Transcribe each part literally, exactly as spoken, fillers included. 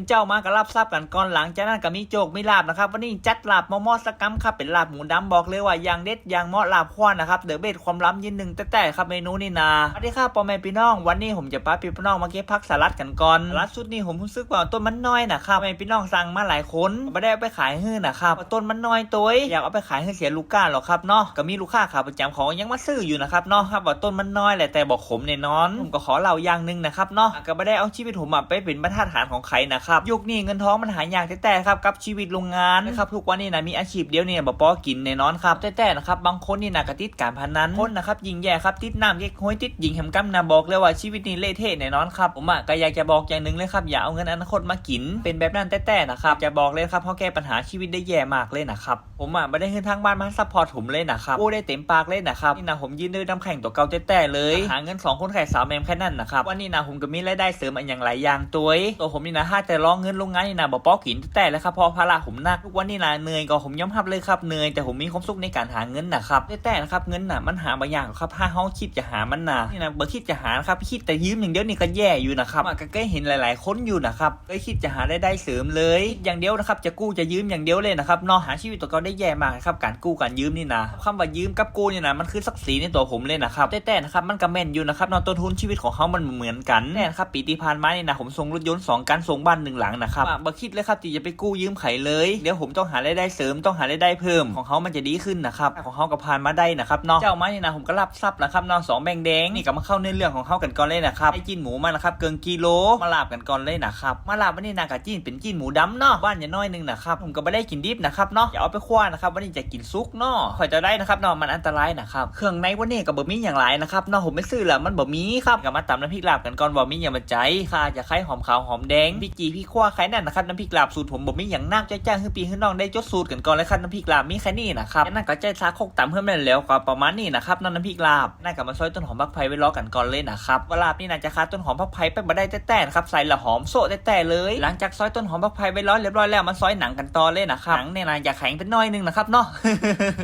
เจ้ามาก็รับทรัพย์กันก่อน หลังจากนั้นก็มีโจคมีลาภนะครับ วันนี้จัดลาบเหมาะๆสักกำครับ เป็นลาบหมูดำ บอกเลยว่าอย่างเด็ดอย่างเหมาะ ลาบควายนะครับ เดอะเบส ความล้ำยืนหนึ่งแต๊ๆครับเมนูนี่นา สวัสดีครับพ่อแม่พี่น้อง วันนี้ผมจะพาพี่น้องมาเก็บผักสลัดกันก่อน สลัดชุดนี้ผมรู้สึกว่าต้นมันน้อยนะครับ พ่อแม่พี่น้องสั่งมาหลายคน บ่ได้เอาไปขายหื้อนะครับ ต้นมันน้อยตัว อยากเอาไปขายหื้อเสียลูกค้าหรอกครับเนาะ ก็มีลูกค้าขาประจำเขายังมาซื้ออยู่นะครับเนาะ ครับว่าต้นมันน้อยแหละแต่บ่ขมแน่นอน ผมก็ขอเล่าอย่างหนึ่งนะครับเนาะ ก็บ่ได้เอาชีวิตผมอะไปเป็นบรรทัดฐานของใครนะครับ ยุคนี้เงินทองมันหายากแต๊ๆครับ กับชีวิตโรงงานนะครับ ทุกวันนี้นะมีอาชีพเดียวนี่บ่พอกินแน่นอนครับ แต๊ๆนะครับ บางคนนี่นะก็ติดการพนัน คนนะครับยิ่งแย่ครับ ติดน้ำเก๊กฮวยติดหญิงแหมกำนะ บอกเลยว่าชีวิตนี่เละเทะแน่นอนครับ ผมอะก็อยากจะบอกอย่างหนึ่งเลยครับ อย่าเอาเงินอนาคตมากิน เป็นแบบนั้นแต๊ๆนะครับ จะบอกเลยครับ เฮาแก้ปัญหาชีวิตได้แย่มากเลยนะครับ ผมอะบ่ได้หื้อทางบ้านมาซัพพอร์ตผมเลยนะครับ โอ้ ได้เต็มปากเลยนะครับ นี่นะผมยืนด้วยลำแข้งตัวเก่าแต๊ๆเลย หาเงินสองคนขายสาวแมมแค่นั้นนะครับ วันนี้นะผมก็มีรายได้เสริมอะหยังหลายอย่างตัว ตัวผมนี่นะหาแต่รอเงินโรงงานนี่นะบ่พอกินแต๊ๆเลยครับ เพราะภาระผมหนัก ทุกวันนี้นะเหนื่อยก็ผมยอมรับเลยครับ เหนื่อยแต่ผมมีความสุขในการหาเงินนะครับ แต๊ๆนะครับ เงินน่ะมันหาบ่ยากหรอกครับ ถ้าเฮาคิดจะหามันน่ะ นี่นะบ่คิดจะหานะครับ คิดแต่ยืมอย่างเดียวนี่ก็แย่อยู่นะครับ อ่ะ ก็เคยเห็นหลายๆคนอยู่นะครับ เคยคิดจะหารายได้เสริมเลย คิดอย่างเดียวนะครับ จะกู้จะยืมอย่างเดียวเลยนะครับเนาะ หาชีวิตตัวเก่าได้แย่มากครับ การกู้การยืมนี่นะ คำว่ายืมกับกู้นี่นะ มันคือศักดิ์ศรีในตัวผมเลยนะครับ แต๊ๆนะครับ มันก็แม่นอยู่นะครับเนาะ ต้นทุนชีวิตของเฮามันบ่เหมือนกัน แต๊ๆนะครับ ปีที่ผ่านมานี่นะ ผมส่งรถยนต์สองคัน ส่งบ้านหนึ่งหลังนะครับ อ่ะ บ่คิดเลยครับที่จะไปกู้ยืมใครเลย เดี๋ยวผมต้องหารายได้เสริม ต้องหารายได้เพิ่ม ของเฮามันจะดีขึ้นนะครับ ของเฮาก็ผ่านมาได้นะครับเนาะ เจ้ามานี่นะ ผมก็รับทรัพย์นะครับเนาะ สองแบงค์แดง นี่ก็มาเข้าในเรื่องของเฮากันก่อนเลยนะครับ ได้จีนหมูมานะครับ เกินกิโล มาลาบกันก่อนเลยนะครับ มาลาบวันนี้นะ ก็จีนเป็นจีนหมูดำเนาะ บ้านอย่าน้อยหนึ่งนะครับ ผมก็บ่ได้กินดิบนะครับเนาะ อย่าเอาไปคั่วนะครับ วันนี้จะกินสุกเนาะ ข้อยเจ้าได้นะครับเนาะ มันอันตรายนะครับ เครื่องในวันนี้ก็บ่มีหยังหลายนะครับเนาะ ผมไปซื้อแล้วมันบ่มีครับ ก็มาตำน้ำพริกลาบกันก่อน ว่ามีหยังมาใจ ข่า ตะไคร้ หอมขาว หอมแดง พริกจี่ พริกขั่ว แค่นั้นนะครับ น้ำพริกลาบสูตรผมบ่มีหยังนัก แจ้งๆหื้อพี่หื้อน้องได้จดสูตรกันก่อนเลยครับ น้ำพริกลาบมีแค่นี้นะครับ จากนั้นก็ใช้สากครกตำให้แม่นแล้วก็ประมาณนี้นะครับเนาะ น้ำพริกลาบ จากนั้นก็มาซอยต้นหอมผักไผ่ไว้รอกันก่อนเลยนะครับ ว่าลาบนี่น่าจะขาดต้นหอมผักไผ่ไปบ่ได้แต๊ๆนะครับ ใส่และหอมโซะแต๊ๆเลย หลังจากซอยต้นหอมผักไผ่ไว้รอเรียบร้อยแล้ว มาซอยหนังกันต่อเลยนะครับ หนังเนี่ยน่าจะแข็งเป็นน้อยหนึ่งนะครับเนาะ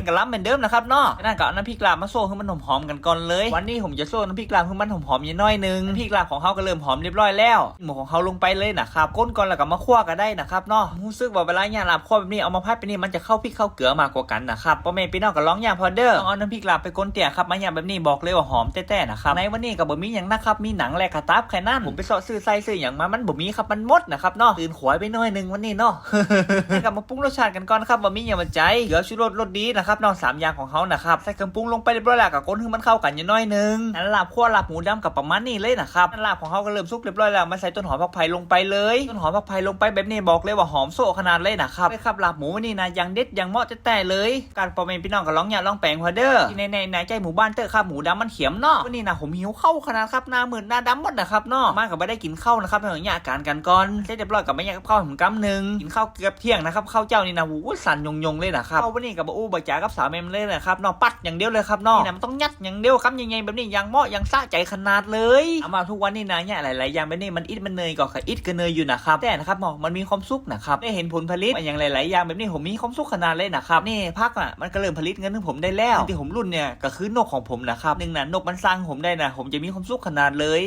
ก็ล้ำเหมือนเดิมนะครับเนาะ จากนั้นก็เอาน้ำพริกลาบมาโซะให้มันหอมๆกันก่อนเลย วันนี้ผมจะโซะน้ำพริกลาบให้มันหอมๆอย่างน้อยหนึ่ง น้ำพริกลาบของเฮาก็เริ่มหอมเรียบร้อยแล้ว หมูของเฮาลงไปเลยนะครับ คนก่อนแล้วก็มาคั่วก็ได้นะครับเนาะ รู้สึกว่าเวลาย่างลาบคั่วแบบนี้ เอามาผัดแบบนี้ มันจะเข้าพริกเข้าเกลือมากกว่ากันนะครับ พ่อแม่พี่น้องก็ลองย่างพอเด้อ ต้องเอาน้ำพริกลาบไปคนเตี้ยครับ มาย่างแบบนี้บอกเลยว่าหอมแต๊ๆนะครับ ในวันนี้ก็บ่มีหยังนะครับ มีหนังและกระตับแค่นั้น ผมไปเซาะซื้อไส้ซื้อหยังมา มันบ่มีครับ มันหมดนะครับเนาะ ตื่นขวายไปหน่อยหนึ่งวันนี้เนาะ แล้วก็มาปรุงรสชาติกันก่อนครับ ว่ามีหยังมาใจ เกลือ ชูรส รสดีนะครับเนาะ สามอย่างของเฮานะครับ ใส่เครื่องปรุงลงไปเรียบร้อยแล้ว ก็คนให้มันเข้ากันอย่างน้อยหนึ่ง อันลาบคั่วลาบหมูดำก็ประมาณนี้เลยนะครับ อันลาบของเฮาก็เริ่มสุกเรียบร้อยแล้ว มาใส่ต้นหอมผักไผ่ลงไปเลย ต้นหอมผักไผ่ลงไปแบบนี้บอกเลยว่าหอมโซะขนาดเลยนะครับ เลยครับ ลาบหมูนี่นะ อย่างเด็ดอย่างเหมาะแต๊ๆเลย การพ่อแม่พี่น้องก็ลองย่างลองแปลงพอเด้อ ที่แน่ๆนะ ใจหมู่บ้านเตอะครับ หมูดำมันเข็มเนาะ วันนี้นะผมหิวข้าวขนาดครับ หน้ามืดหน้าดำหมดนะครับเนาะ มาก็บ่ได้กินข้าวนะครับ เรื่องย่างอาการกันก่อน เสร็จเรียบร้อยก็มาย่างกับข้าวผมกำหนึ่ง กินข้าวเกือบเที่ยงนะครับ ข้าวเจ้านี่นะ หูสั่นยงๆเลยนะครับ ข้าววันนี้ก็บ่อู้บ่จากับสาวแมมเลยนะครับเนาะ ปัดอย่างเดียวเลยครับเนาะ นี่นะมันต้องยัดอย่างเดียว คำใหญ่ๆแบบนี้ อย่างเหมาะอย่างสะใจขนาดเลย เอามาทุกวันนี่นะ เนี่ยหลายๆอย่างแบบนี้ มันอิดมันเหนื่อยก็ขะอิดกะเหนื่อยอยู่นะครับ แต่นะครับเนาะ มันมีความสุขนะครับ ได้เห็นผลผลิตมาอย่างหลายๆอย่างแบบนี้ ผมมีความสุขขนาดเลยนะครับ นี่ผักอ่ะ มันก็เริ่มผลิตเงินให้ผมได้แล้ว ที่ผมรุ่นเนี่ย ก็คือนกของผมนะครับ หนึ่งนะ นกมันสั่งผมได้นะ ผมจะมีความสุขขนาดเลย